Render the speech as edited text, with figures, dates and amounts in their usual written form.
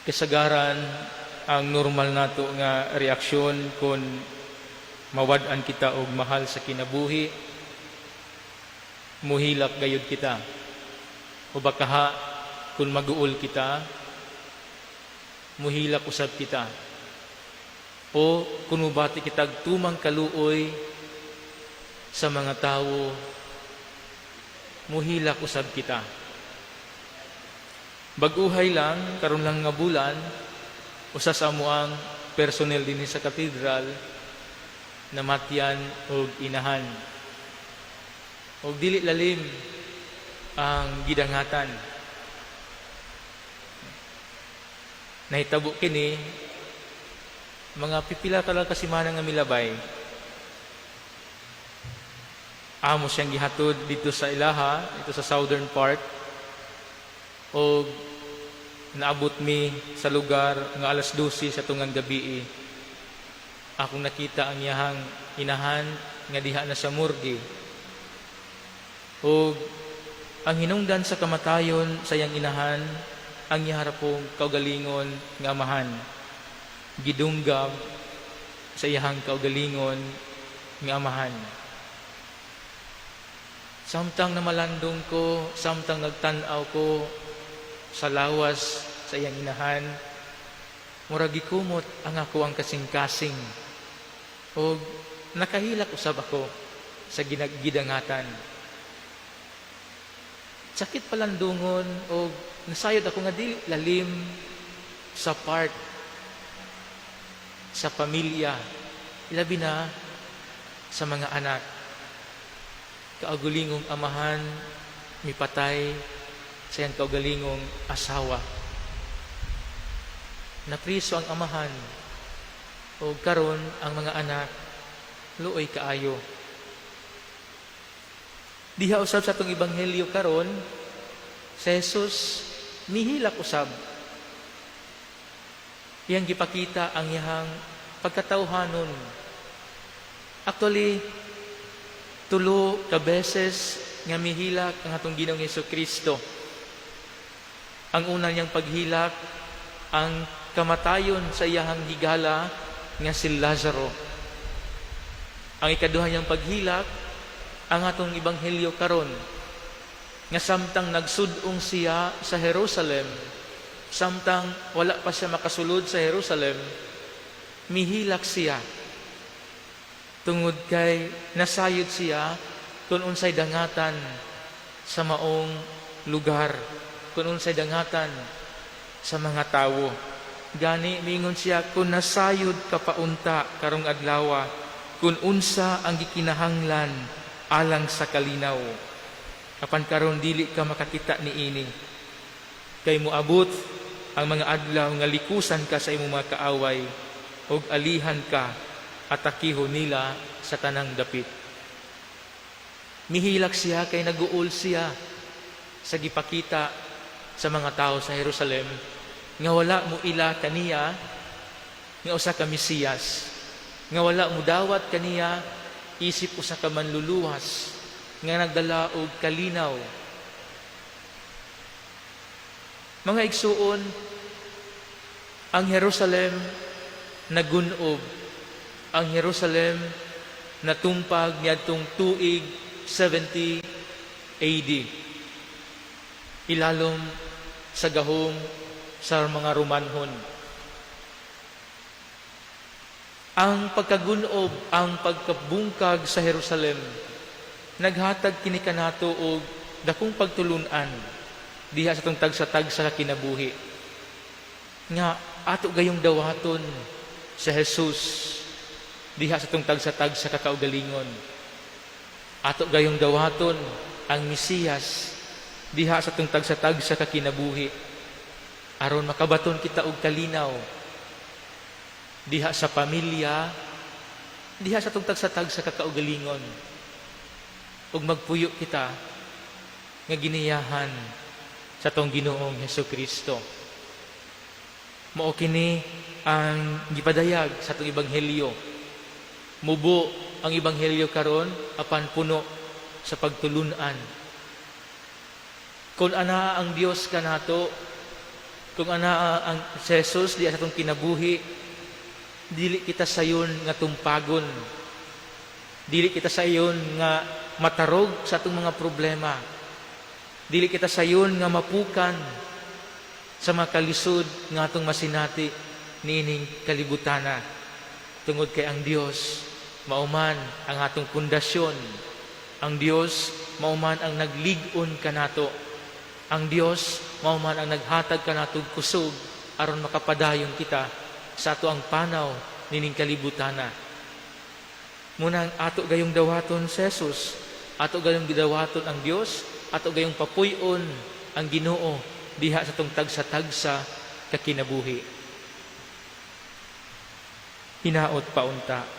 Kasagaran, ang normal nato nga reaksyon kung mawad-an kita og mahal sa kinabuhi, muhilak gayud kita. O bakaha kung maguol kita, muhilak usab kita. O kung mubati kitag tumang kaluoy sa mga tawo, muhilak usab kita. Bag-uhay lang, karon lang nga bulan, usa sa amoang personnel dinhi sa katedral namatyan og inahan. Og dili lalim ang gidangatan. Nahitabo kini mga pipila ka lang ka semana nga milabay. Amo siyang gihatod dito sa ilaha, dito sa southern part. Og naabot mi sa lugar nga alas 12 sa tungang gabi. Akong nakita ang iyahang inahan nga diha na sa morgue. Og ang hinungdan sa kamatayon sa iyang inahan, ang iharapong kaugalingon nga amahan. Gidunggab sa iyahang kaugalingon nga amahan. Samtang namalandong ko, samtang nagtan-aw ko sa lawas sa iyang inahan, murag gikumot ang ako ang kasing-kasing. Og nakahilak usab ako sa ginagidangatan. Sakit palandungon og nasayod ako nga dili lalim sa part sa pamilya, ilabi na sa mga anak. Kaugalingong amahan mipatay sa iyang kaugalingong asawa. Napriso ang amahan o karon ang mga anak luoy kaayo. Diha usab sa atong ebanghelyo karon, si Jesus mihilak usab. Iyang gipakita ang iyang pagkatawhanon. Actually, tulo ka beses nga mihilak ang atong Ginoong Hesus Kristo. Ang una niyang paghilak, ang kamatayon sa iyahang higala nga si Lazaro. Ang ikaduha niyang paghilak, ang atong ebanghelyo karon, nga samtang nagsud-ong siya sa Jerusalem, samtang wala pa siya makasulod sa Jerusalem, mihilak siya tungod kay nasayod siya kung unsay dangatan sa maong lugar, kung unsay dangatan sa mga tawo. Gani mingon siya, "Kung nasayod ka paunta karong adlawa kung unsa ang gikinahanglan alang sa kalinaw. Apan karon dili ka makakita niini. Kay moabot ang mga adlaw nga likusan ka sa imong mga kaaway ug alihan ka, atakiho nila sa tanang dapit." Mihilak siya kay naguol siya sa gipakita sa mga tao sa Jerusalem nga wala mo ila kaniya nga usa ka Mesiyas, nga wala mo dawat kaniya isip usa ka manluluwas nga nagdala og kalinaw. Mga igsuon, ang Jerusalem nagunob. Ang Jerusalem natumpag niadtong tuig 70 AD. Ilalom sa gahom sa mga Romanhon. Ang pagkagunob, ang pagkabungkag sa Jerusalem, naghatag kini kanato og dakong pagtulunan diha sa atong tagsa-tagsa ka kinabuhi. Nga ato gayong dawaton sa Jesus diha sa atong tagsa-tagsa ka kaugalingon. Ato gayong dawaton ang Mesiyas diha sa atong tagsa-tagsa ka kinabuhi aron makabaton kita og kalinaw diha sa pamilya, diha sa atong tagsa-tagsa ka kaugalingon, ug magpuyo kita nga giniyahan sa atong Ginoong Hesus Kristo. Mao kini ang gipadayag sa atong ebanghelyo. Mubo ang ebanghelyo karon apan puno sa pagtulunan. Kung ana ang Dios kanato, Kung anaa ang si Jesus diha sa atong kinabuhi, dili kita sayon nga tumpagon. Dili kita sayon nga matarog sa atong mga problema. Dili kita sayon nga mapukan sa mga kalisod nga atong masinati niining kalibutana. Tungod kay ang Dios mao man ang atong pundasyon. Ang Dios mao man ang naglig-on kanato. Ang Dios mao man ang naghatag kanatog kusog aron makapadayon kita sa atoang panaw nining kalibutana. Mao nang ato gayong dawaton si Jesus, ato gayong gidawaton ang Dios, ato gayong papuy-on ang Ginoo diha sa atong tagsa-tagsa ka kinabuhi. Hinaot paunta.